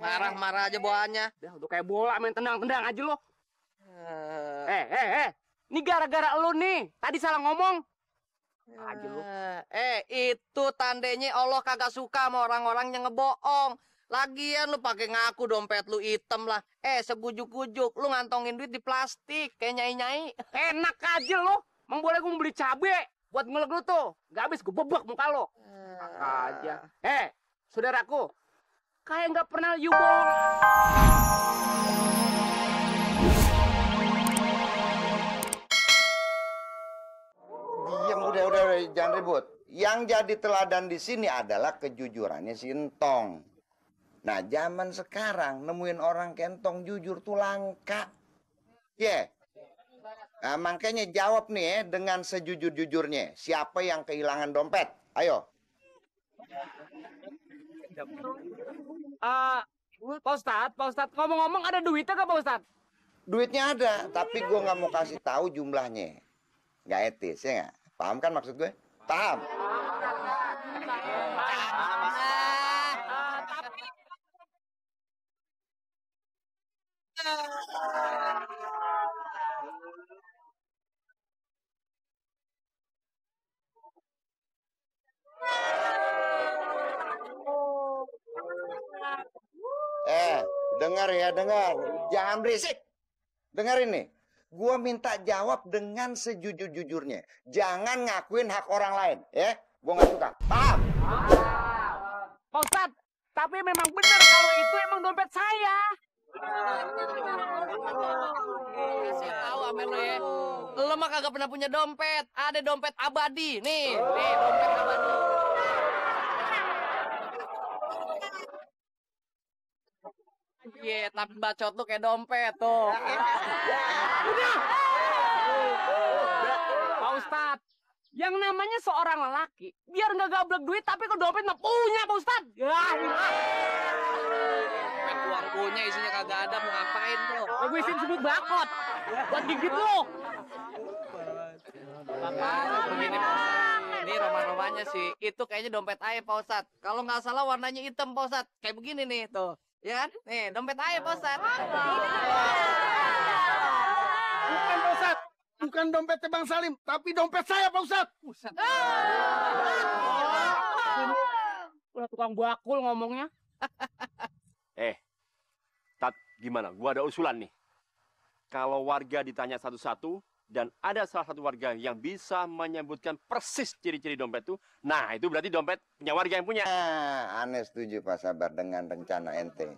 Marah-marah aja bawaannya. Udah kayak bola main tendang-tendang aja lo. Ini gara-gara lu nih. Tadi salah ngomong. Aja lu. Itu tandanya Allah kagak suka sama orang-orang yang ngebohong. Lagian lu pakai ngaku dompet lu hitam lah. Segujuk-gujuk lu ngantongin duit di plastik kayak nyai-nyai. Enak aja lo. Emang boleh gue beli cabe buat ngelek lu tuh. Gak habis gue bebek muka lo. Aja. Saudaraku. Kayak nggak pernah you bohong. Diam, udah, jangan ribut. Yang jadi teladan di sini adalah kejujurannya si Entong. Nah, zaman sekarang nemuin orang kentong jujur tuh langka. Nah, makanya jawab nih dengan sejujur-jujurnya. Siapa yang kehilangan dompet? Ayo. Pak Ustadz, ngomong-ngomong ada duitnya nggak Pak Ustadz? Duitnya ada, tapi gue nggak mau kasih tahu jumlahnya. Nggak etis, ya nggak? Paham kan maksud gue? Paham? Dengar ya, dengar. Jangan berisik. Dengar ini. Gua minta jawab dengan sejujur-jujurnya. Jangan ngakuin hak orang lain, ya. Gua nggak suka. Paham? Pak Ustadz, tapi memang benar kalau itu emang dompet saya. Kasih tahu ame lo ya. Lo mah kagak pernah punya dompet. Ada dompet abadi. Nih dompet abadi. Tapi bacot lu kayak dompet tuh. Udah. Pak Ustadz, yang namanya seorang lelaki, biar nggak gablek duit, tapi kok dompet mah punya, Pak Ustadz. Uang punya isinya kagak ada, mau ngapain lo? Gue isiin sebut bakot, buat gigit lo. Begini Pak Ustadz. Ini roman-romannya sih. Itu kayaknya dompet ayah Pak Ustadz. Kalau nggak salah warnanya hitam Pak Ustadz. Kayak begini nih tuh. Ya kan? Nih, dompet ayah Pak Ustadz. Bukan Pak Ustadz. Bukan dompetnya Bang Salim, tapi dompet saya Pak Ustadz. Udah tukang bakul ngomongnya. Tat, gimana? Gua ada usulan nih. Kalau warga ditanya satu-satu, dan ada salah satu warga yang bisa menyebutkan persis ciri-ciri dompet itu, nah itu berarti dompet punya warga yang punya. Aneh setuju Pak Sabar dengan rencana ente.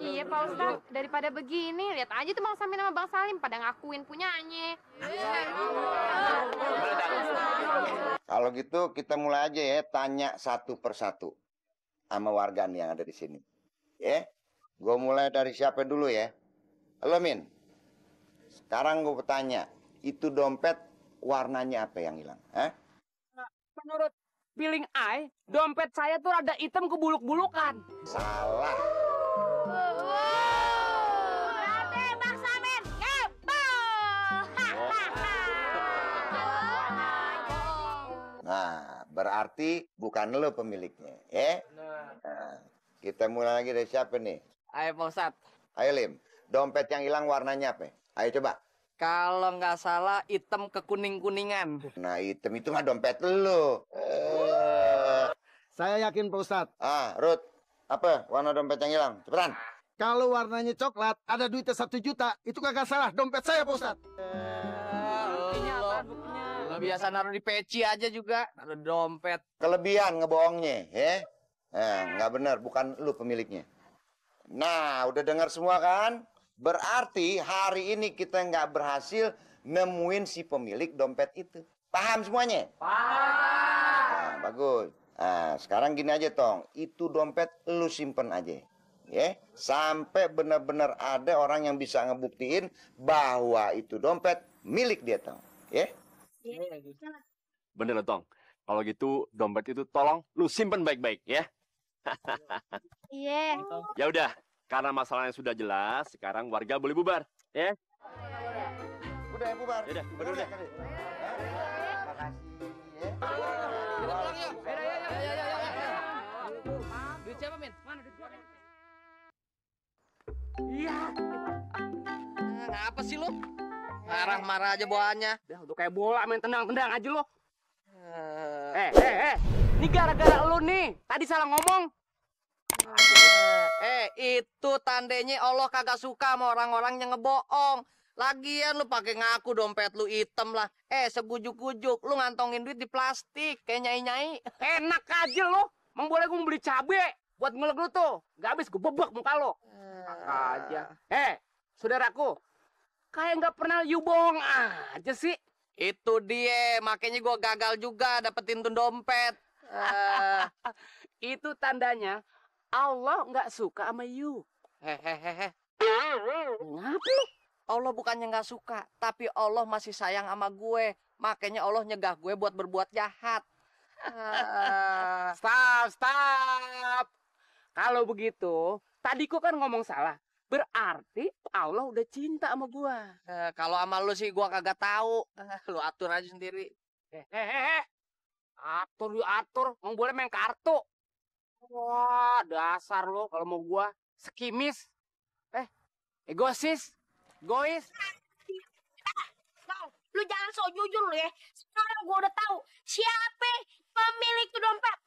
Iya Pak Ustadz, daripada begini, lihat aja tuh Bang Samin sama Bang Salim pada ngakuin punyanya. Kalau gitu kita mulai aja ya, tanya satu persatu sama warga nih yang ada di sini. Ya, gue mulai dari siapa dulu ya? Halo Min. Sekarang gue bertanya, itu dompet warnanya apa yang hilang? Menurut feeling I, dompet saya tuh rada hitam kebuluk-bulukan. Salah. Berarti Bang Samin kebal. Nah, berarti bukan lo pemiliknya, ya? Nah, kita mulai lagi dari siapa nih? Ayo Pak Ustadz. Ayo Lim, dompet yang hilang warnanya apa? Ayo coba. Kalau nggak salah hitam kekuning-kuningan. Nah, hitam itu mah dompet lo. Saya yakin Pak Ustadz. Ruth, apa warna dompet yang hilang? Cepetan. Kalau warnanya coklat, ada duitnya 1 juta, itu kagak salah. Dompet saya Pak Ustadz. Buktinya apa? Buktinya. Lo biasa naruh di peci aja juga, naruh dompet. Kelebihan ngebohongnya, ya? Nggak benar, bukan lu pemiliknya. Nah, udah dengar semua kan? Berarti hari ini kita nggak berhasil nemuin si pemilik dompet itu. Paham semuanya? Paham. Nah, bagus. Nah, sekarang gini aja, Tong. Itu dompet lu simpen aja. Ya, sampai benar-benar ada orang yang bisa ngebuktiin bahwa itu dompet milik dia, Tong. Ya? Bener, Tong. Kalau gitu, dompet itu tolong lu simpen baik-baik, ya. Iya. Ya udah, karena masalahnya sudah jelas, sekarang warga boleh bubar, ya. Udah, bubar. Udah, bubar udah. Terima kasih, ya. Kita pulang yuk. Ayo. Duit siapa, Min? Mana duit? Iya. Ngapa sih lu? Marah-marah aja bawaannya. Udah kayak bola main tendang-tendang aja lo. Eh, Ini gara-gara lu nih. Tadi salah ngomong. itu tandanya Allah kagak suka sama orang-orang yang ngebohong. Lagian lu pakai ngaku dompet lu hitam lah. Segujuk-gujuk lu ngantongin duit di plastik kayak nyai-nyai. Enak aja lo. Emang boleh gue beli cabe buat ngelek lu tuh. Gak habis gue bebek muka lo. Aja. Saudaraku. Kayak nggak pernah you bohong aja sih. Itu dia, makanya gua gagal juga dapetin tuh dompet. Itu tandanya Allah nggak suka sama you. Hehehe. Ngapa lu? Allah bukannya nggak suka, tapi Allah masih sayang sama gue. Makanya Allah nyegah gue buat berbuat jahat. Stop. Kalau begitu, tadi kok kan ngomong salah. Berarti Allah udah cinta sama gua. Kalau sama lu sih gua kagak tahu. Lu atur aja sendiri. Atur. Mau boleh main kartu. Wah, dasar lo kalau mau gua sekimis. Egois. Bang, lu jangan sok jujur lu ya. Sekarang gua udah tahu siapa pemilik tuh dompet.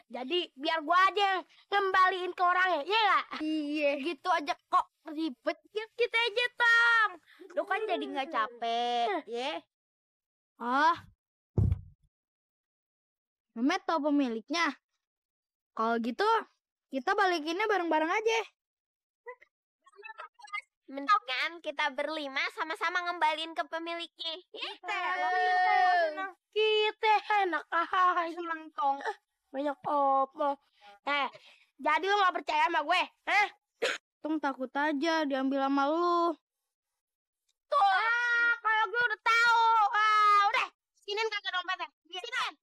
Jadi biar gua aja yang ngembaliin ke orangnya, iya nggak? Iya. Gitu aja kok ribet. Ya kita aja, Tong. Lu kan jadi nggak capek, ya? Memet tahu pemiliknya. Kalau gitu, kita balikinnya bareng-bareng aja. Mendingan kita berlima sama-sama ngembaliin ke pemiliknya. Kita enak aja, Tong. Banyak omong. Jadi lu gak percaya sama gue? Tung takut aja diambil sama lu. Tuh, kalau gue udah tahu. Udah, sinin kagak dompetnya. Sinin.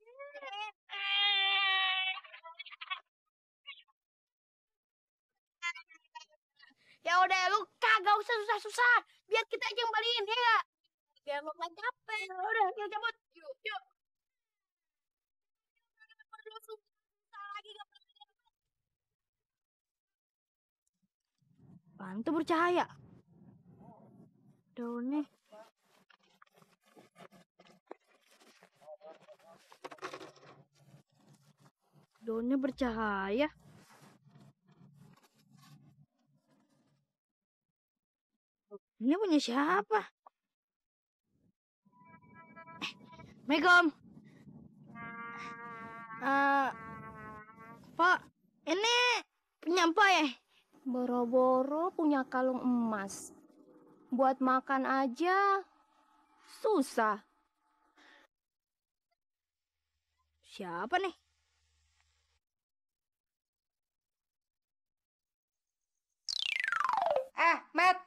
Ya udah, lu kagak usah susah-susah. Biar kita aja yang balikin, ya gak? Biar lu gak capek. Udah, kita cabut. Yuk. Pantu bercahaya. Daunnya. Daunnya bercahaya. Ini punya siapa? Assalamualaikum. Pak, ini punya apa ya? Boro-boro punya kalung emas. Buat makan aja susah. Siapa nih? Met,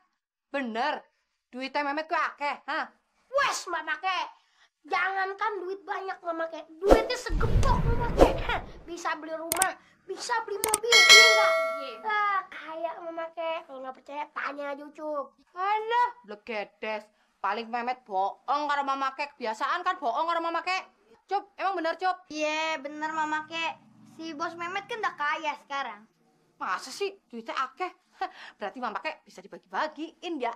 bener. Duitnya Memet ku akeh, ha? Wes, Mamake. Jangankan duit banyak, Mamake. Duitnya segepok, Mamake. Bisa beli rumah, bisa beli mobil, iya enggak? Kayak Mamake. Kalau nggak percaya, tanya aja Ucup. Alah, legedes. Paling Memet bohong karo Mamake. Kebiasaan kan bohong karo Mamake. Cup, emang bener, Cup? Iya, bener Mamake. Si bos Memet kan udah kaya sekarang. Masa sih duitnya akeh? Berarti Mamake bisa dibagi-bagiin ya.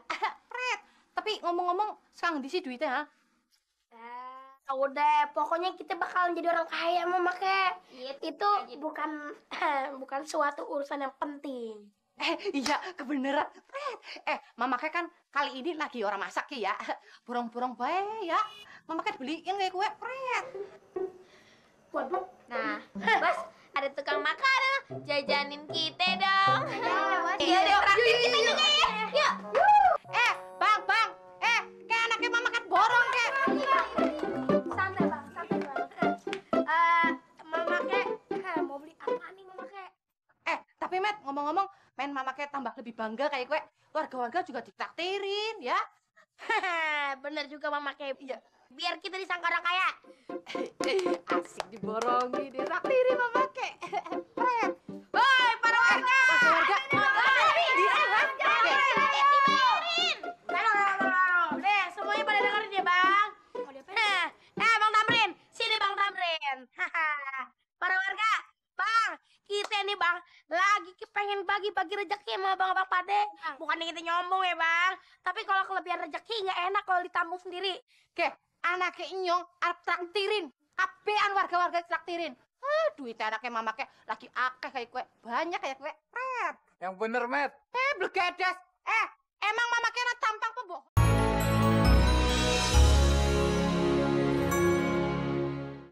Pret. Tapi ngomong-ngomong, sekarang di sini duitnya, ha? Udah, pokoknya kita bakalan jadi orang kaya, Mamake. Itu bukan suatu urusan yang penting. Iya, kebeneran. Pret. Mamake kan kali ini lagi orang masak ya. Burung-burung bae ya. Mamake beliin kayak kue, Pret. Waduh. Nah, Bos, ada tukang makan, jajanin kita dong. Iya, traktir kita juga ya. Yuk. Bang. Kayak anaknya Mamaket borong, kayak. Santai, Bang. Mamake, mau beli apa nih, Mamake? Tapi Met, ngomong-ngomong, main Mamake tambah lebih bangga kayak gue. Warga-warga juga ditraktirin, ya. Bener juga, Mamake. Iya. Biar kita disangka orang kaya. Asik diborongi, ditraktirin Mamake. Pret. Woi, para warga. Deh, semuanya pada dengerin ya, Bang. Bang Tamrin. Sini, Bang Tamrin. Para warga, Bang, kita nih, Bang, lagi pengen bagi-bagi rezeki sama abang-abang pade. Bukan kita nyombong ya bang, tapi kalau kelebihan rezeki nggak enak kalau ditambung sendiri. Ke, anaknya Inyong arep traktirin. Kabean warga-warga traktirin. Duit anaknya mama ke lagi akeh kayak kue. Banyak kayak kue. Yang bener, Met. Blegedes. Emang mama kena tampang pembohong.